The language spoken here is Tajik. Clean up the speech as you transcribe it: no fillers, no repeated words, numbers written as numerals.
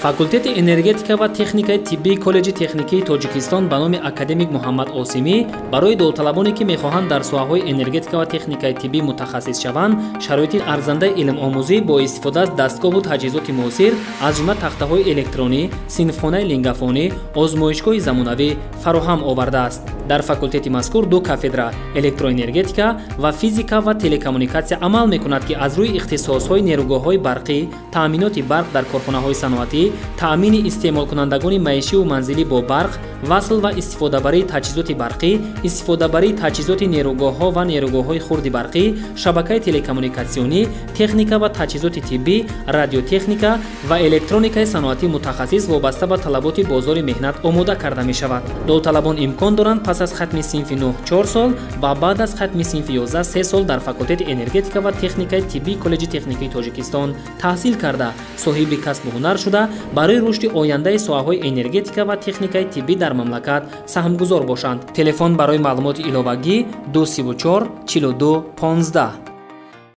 Факултети энергетика ва техникаи тиббии Коллеҷи техникии Тоҷикистон ба номи академик Муҳаммад Осимӣ барои довталабоне, ки мехоҳанд дар соҳаҳои энергетика ва техникаи тиббӣ мутахассис шаванд, шароити арзандаи илмомӯзӣ бо истифода аз дастгоҳу таҷҳизоти муосир, аз ҷумла тахтаҳои электронӣ, синфхонаи лингафонӣ, озмоишгоҳи замонавӣ фароҳам овардааст. Дар факултети мазкур ду кафедра — электроэнергетика ва физика ва телекоммуникатсия амал мекунад, ки аз рӯи ихтисосҳои нерӯгоҳҳои барқӣ, таъминоти барқ дар корхонаҳои саноатӣ, таъмини истеъмолкунандагони маишиву манзилӣ бо барқ, васл ва истифодабарии таҷҳизоти барқӣ, истифодабарии таҷҳизоти нерӯгоҳҳо ва нерӯгоҳҳои хурди барқӣ, шабакаи телекоммуникатсионӣ, техника ва таҷҳизоти тиббӣ, радиотехника ва электроникаи саноатӣ мутахассис вобаста ба талаботи бозори меҳнат омода карда мешавад. Довталабон имкон доранд пас аз хатми синфи 9 4 сол ва баъд аз хатми синфи 11 3 сол дар факултети энергетика ва техникаи тиббии Коллеҷи техникии Тоҷикистон таҳсил карда, соҳиби касбу ҳунар шуда, барои рушди ояндаи соҳаҳои энергетика ва техникаи тиббӣ дар мамлакат саҳмгузор бошанд. Телефон барои маълумоти иловагӣ: 234 42 15.